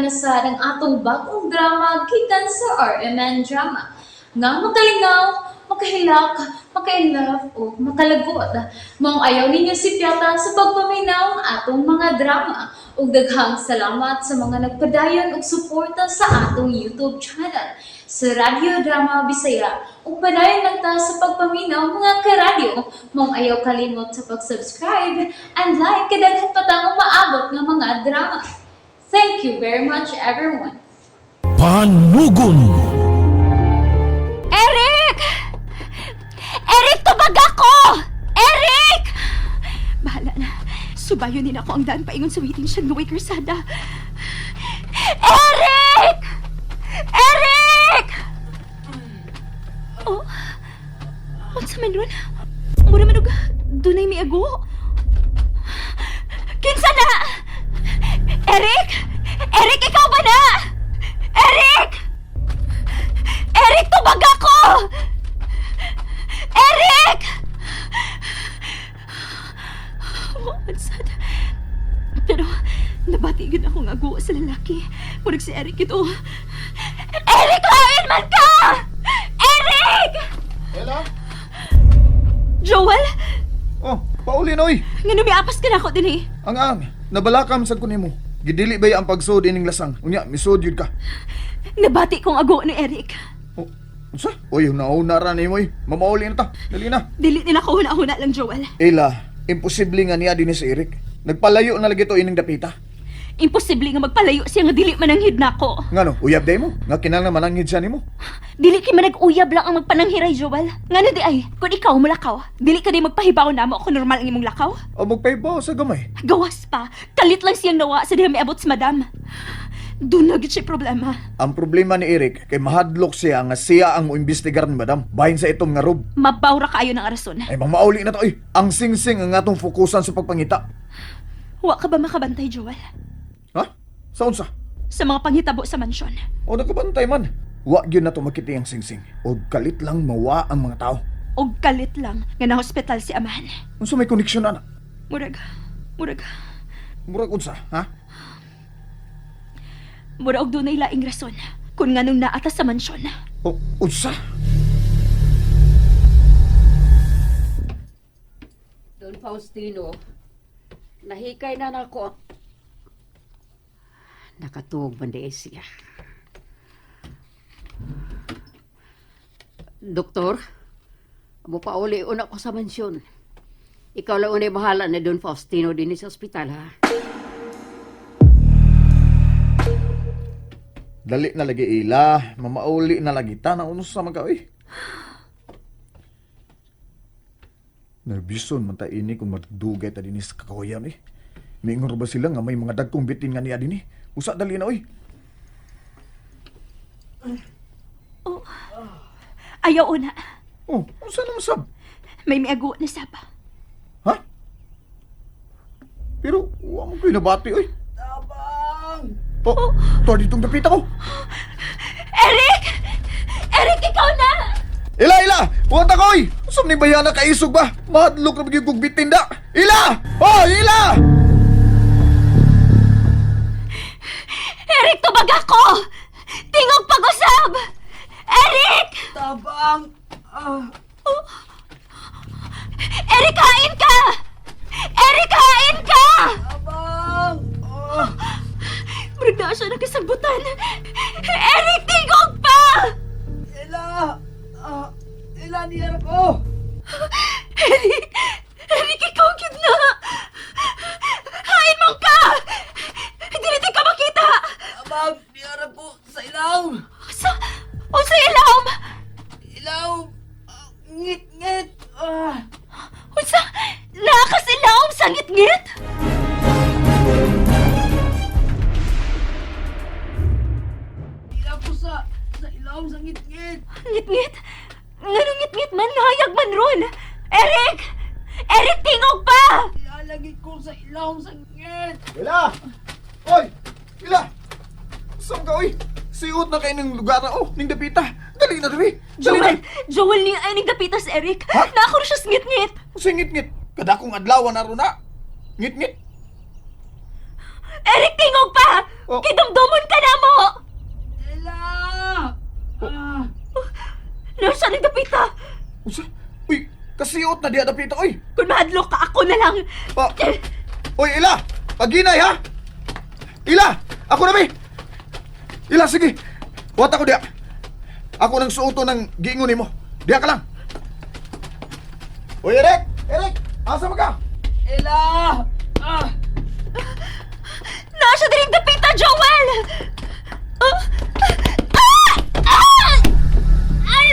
na sad ang atong bag-ong drama gikan sa RMN Drama. Nga makalingaw, makahilak, maka-inlove o makalagot. Maong ayaw ninyo sipyata sa pagpaminaw ang atong mga drama. Ug daghang salamat sa mga nagpadayon og suporta sa atong YouTube channel sa Radyo Drama Bisaya. Ug padayon lang ta sa pagpaminaw, mga karadyo. Maong ayaw kalimot sa pag-subscribe and like kay daghan pa tang umaabot nga mga drama. Thank you very much, everyone. Panugon. Eric! Eric, tubag ako! Eric! Bahala na. Subayon din ako ang daan paingon sa waiting shed nga way karsada. Eric! Eric! Oh, unsa man ron? Mura man og dunay miago. Kinsa na? Eric? Eric, ikaw ba na? Eric! Eric, tubag ako! Eric! Waan sad. Pero nabati gyud ako nga ago sa lalaki. Murag si Eric ito. Eric, hain man ka! Eric! Ella? Joel, Oh, pauli na oy. nga numiapas ka na ako din eh. Ang ang, nabalakam sad ko nimo. Gidili ba ang pagsud ining lasang? Unya, misud yun ka. Nabati kong ago ni Eric. Oh, unsa? Oy, nauna ra nimo oy. Mamauli na ta. Dali na. Dili nila ko huna-huna lang, Joel. Ella, imposible nga niya dinhi si Eric. Nagpalayo na lagi to ining dapita. Imposible nga magpalayo siya nga dili mananghid nako. Ngano, uyab day mo? Nga kinahanglan mananghid siya nimo? Dili kay manag-uyab lang ang magpananghiray, Joel. Ngano di ay, kung ikaw mulakaw, dili ka di magpahibaw namo kung normal ang imong lakaw. O magpahibaw sa gamay. Gawas pa, kalit lang siyang nawa sa diha miabot si madam. Doon na gid siya problema. Ang problema ni Eric kay mahadlok siya nga siya ang moimbestigar ni madam bahin sa itom nga rob. Mabawra kaayo ng arason. Ay mamauli na to oy. Ang singsing ang atong fokusan sa pagpangita. Wa ka ba makabantay, Joel? Ha? Sa unsa? Sa mga panghitabo sa mansyon. O nakabantay man. Wa gyud na to makiti ang singsing. O kalit lang mawa ang mga tao. Og kalit lang nga na-hospital si amahan. Unsa may koneksyon ana? Murag, murag, Murag unsa, ha? murag og dunay laing rason kung nganong naata sa mansyon. O unsa? Don Faustino, nahikay na nako. Nakatuog man di siya. Doktor, mo pauli una ko sa mansyon. Ikaw lang unay bahala na Don Faustino din sa ospital, ha? Dali na lagi ila, mamauli na lagi ta na unsa man ka oy. Nerbyuson man ta ini kung magdugay ta dinhi sa kakahuyan eh. Miingon ra ba sila nga may mga dagkong bitin nga niya dinhi? Usa dali na oy. Ayaw una, Oh, unsa naman sab? may miago na saba. Ha? Pero wa mo ko'y nabati oy. Tabang! Oh, to ditong dapita ko. Eric! Eric, ikaw na! Ila, ila! Huwag ta koy! Usam ni bayana kaisog ba? Mahadlok na magyug kog bitin da! Ila! Oh, ila! Eric, tubag ako! Tingog pag-usab! Eric! Tabang! Ah, Eric, hain ka! Eric, hain ka! tabang! Ah, Murag na siya nakasabutan. Eric, tingog pa! Ila! Ah, Ila, niyarap ko! Eric! Eric, ikaw gyud na! Hain mong ka! Dili di ka makita! Tabang! Niyarap ko sa ilaw! Sa... O sa ilawom! Ilaw! Ah, ngit-ngit! Ah, Unsa? Naakas ilawom sa ngit-ngit? ilaw ko sa ilaw sa ngit-ngit! Ngit-ngit? Nganong ngit-ngit man? Nahayag man ron! Eric! Eric, tingog pa! Ilalagay ko sa ilaw sa ngit! Ila! Oy! Ila! Usam ka, oy! Siot na kayo ng lugar na, oh! Ning dapita! Dali na, dali! Dali na! Joel! Joel ni ay nagdapita si Eric! Ha? Naako na siya sa ngit-ngit! Usay ngit-ngit! Kadakong adlaw na ro na! Ngit-ngit! Eric, tingog pa! Oh. Kidumdumon ka na mo! Ella! Ah! Nasa ni dapita! Unsa? Uy, kasiot na diha dapita oy. Kung mahadlok ka, ako na lang! Pa. Uy, Ila! Paginay ha! Ila! Ako na bi! Ila, sige! Huwat ako diha. Ako nang suoto ng giingon nimo. Diha ka lang. Uy, Eric! Eric! Asa man ka? Ella! Ah! Nasa diring dapita, Joel! Ah! Ah! Ah! Ay!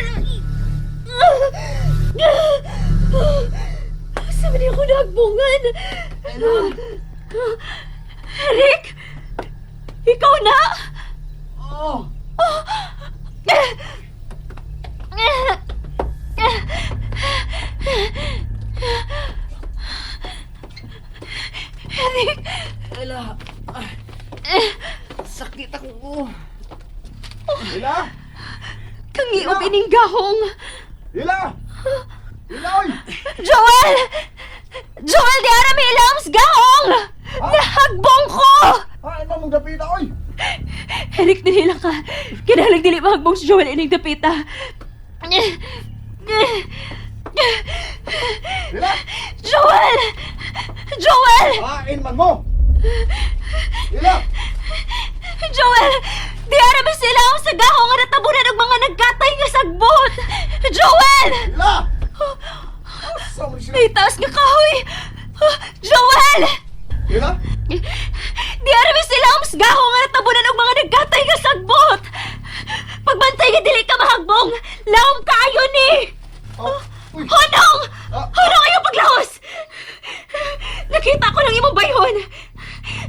Sabi niya ako nagbungan. Eric! Ikaw na? Oh! Eric! Ella! Ah. Sakit ako. Oh. Ila! Kangiog ining gahong! Ila! Ila, oy! Joel! Joel, di ara may ilams gahong! Nahagbong ko! Hain mo mong dapita, oy! Eric, dili lang ka. Kinahalag dili mahagbong si Joel ining dapita. Ila! Joel! Joel! Hain man mo! Ila! Joel! Di ara may sila sa gahong nga natabunan og mga nagkatay nga sagbot! Joel! Ila! Asa man sila? May taas nga kahoy! Joel! Ila? Di ara may sila ang gahong nga natabunan og mga nagkatay nga sagbot! Pagbantay nga dili ka mahagbong! Laom kaayo ni! Oh, uy! Honong! Ah. Honong ayaw paglahos! Nakita ko lang imong bayhon!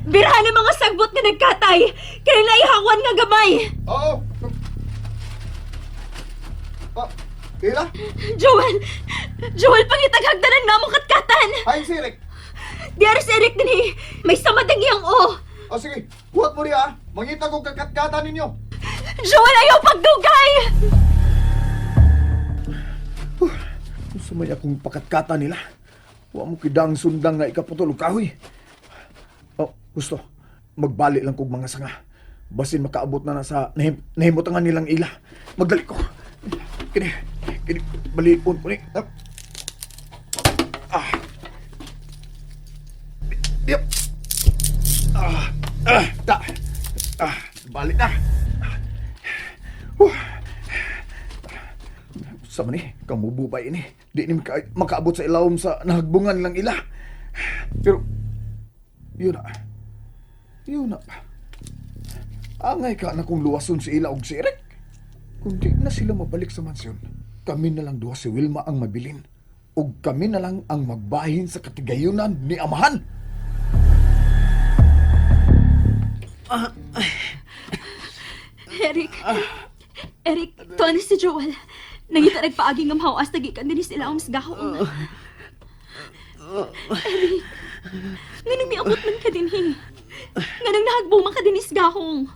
Birahan ang mga sagbot nga nagkatay! Kaya naihawan nga gamay! Oo! Oh. Ila? Joel! Joel, pangitaghagdanan na mong katkatan! Hain si Eric! Di ara si Eric dinhi! May samad ang iyang o! O sige, huwat mo niya ah. Mangita kong kakatkatan ninyo. Joel, ayaw pagdugay! Kung may akong pakatkata nila, wa mo kidang sundang nga ikaputol og kahoy. Oh, gusto. Magbali lang kog mga sanga. Basin makaabot na na sa nahimutangan nilang ila. Magdali ko. Kini, kini, balikon ko ni. Ah. Yep. Ah, ah, ta. Ah, balik na. Huh. Sa man eh, kamububay ini. Di ni makaabot sa ilawom sa nahagbungan lang ila. Pero, yun na. Yun na. Angay ka na kung luwason si ila og si Eric. Kung di na sila mabalik sa mansyon, kami na lang duha si Wilma ang mabilin. Ug kami na lang ang magbahin sa katigayunan ni Amahan. Eric! Eric, tuwan si Joel. Nangita nagpaagi nga mahawas tagikan din sila ang gahong. Eric, nganong miabot man ka dinhi? Nganong nahagbong man ka dinhi sa gahong?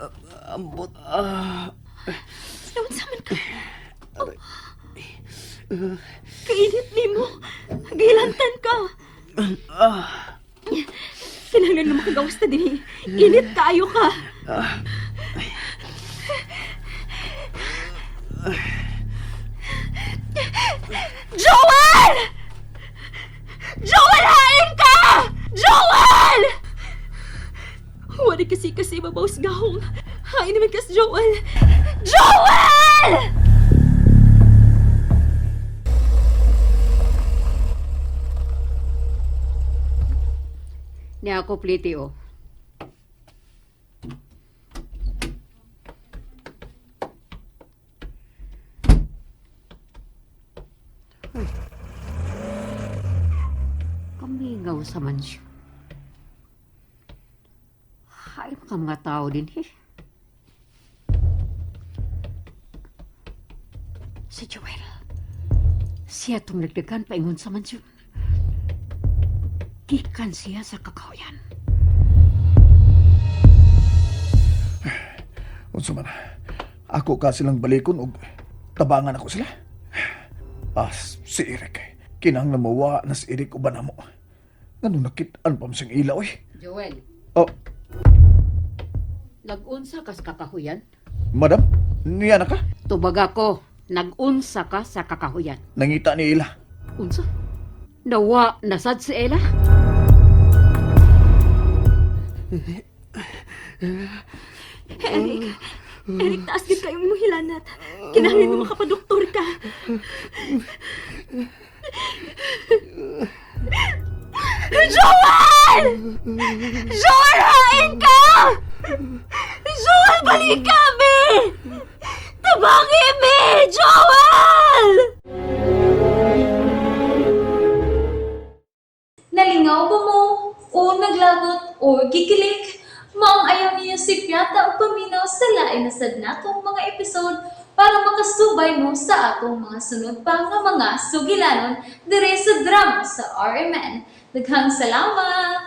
Ambot. Ah. Naunsa man ka? Oh. Kainit nimo. Gilantan ka. Kinahanglan nga makagawas ta dinhi. Init kaayo ka. Joel! Joel, hain ka! Joel! Wala kasi kasi mabaws gahong. Hain naman kas Joel. Joel! Ni ako pliti oh. Uy. Kamingaw sa mansyon. Hay, mga mga tao din eh. Si Joel. Siya itong nagdagan paingon sa mansyon. Gikan siya sa kakahuyan. Unsa man, ako ka silang balikon og tabangan ako sila. Ah, si Eric. Kinahanglan mawa na si Eric uban namo. Ngano nakit-an pa man siyang ila oy. Joel, Oh, Nagunsa ka sa kakahuyan? Madam, niya na ka? Tubag ako, nagunsa ka sa kakahuyan. Nangita ni ila. Unsa? Nawa, nasad si Ella? Eric, Eric, taas gid kayong imong hilanat. Kinahanglan mo makapadoktor ka. Joel! Joel, hain ka! Joel, balik ka, be! Tabangi, be! Joel! Nalingaw ba mo? O naglagot o gikilig? Maong ayaw niyo si Piata og paminaw sa lain na sad natong mga episode para makasubay mo sa atong mga sunod pa nga mga sugilanon dire sa drama sa RMN. Daghang salamat!